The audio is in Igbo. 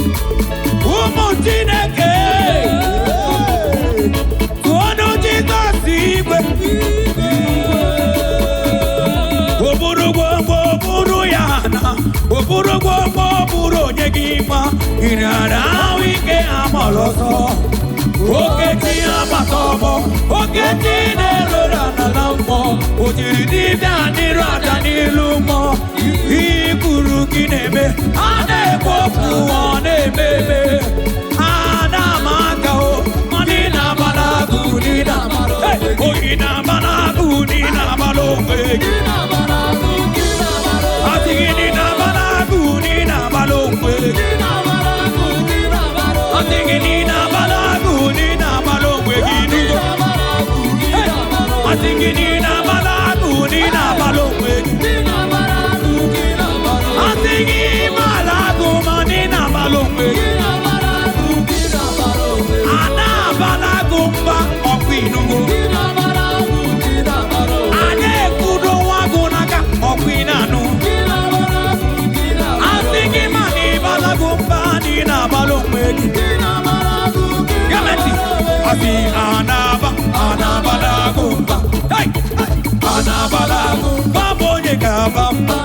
Ụmụ Chineke, tụọnụ Jizọs igwe. O buru gbogbo buru ya na o buru gbogbo buru onye gị ma ịrịara ahụ ike amara ọsọ. Okechi agbata ọgbọ, Okechi na-eroro ala mmụọ, o jiri dibịa n'iru ada n'ilu mmụọ. Ihe kwuru gị na-eme, a na-ekwu okwu ọ na-eme eme. A na-ama aka o, mana ị na-agbala agụ n'ị na. Hey! Oyi na-agbala agụ n'ị na-agbala onwe gị. Asị gị na ị na-agbala agụ n'ị na-agbala onwe gị. Asị gị na ị na-agbala agụ n'ị na-agbala onwe gị n'ugbo. Hey! Asị gị na ị na-agbala agụ n'ị na-agbala onwe gị. Asị gị ịgbala agụ ma na ị na-agbala onwe gị. A na-abala agụ mba ọkwa inugo. A na-ekwudo nwa agụ n'aka ọkwa ị na-anụ. Asị gị ma na ịbala agụ mba na ị na-agbala onwe gị. Gọọmenti asị a na-aba a na-abala agụ mba. Hey! A na-abala agụ mba bụ onye ga-aba mba.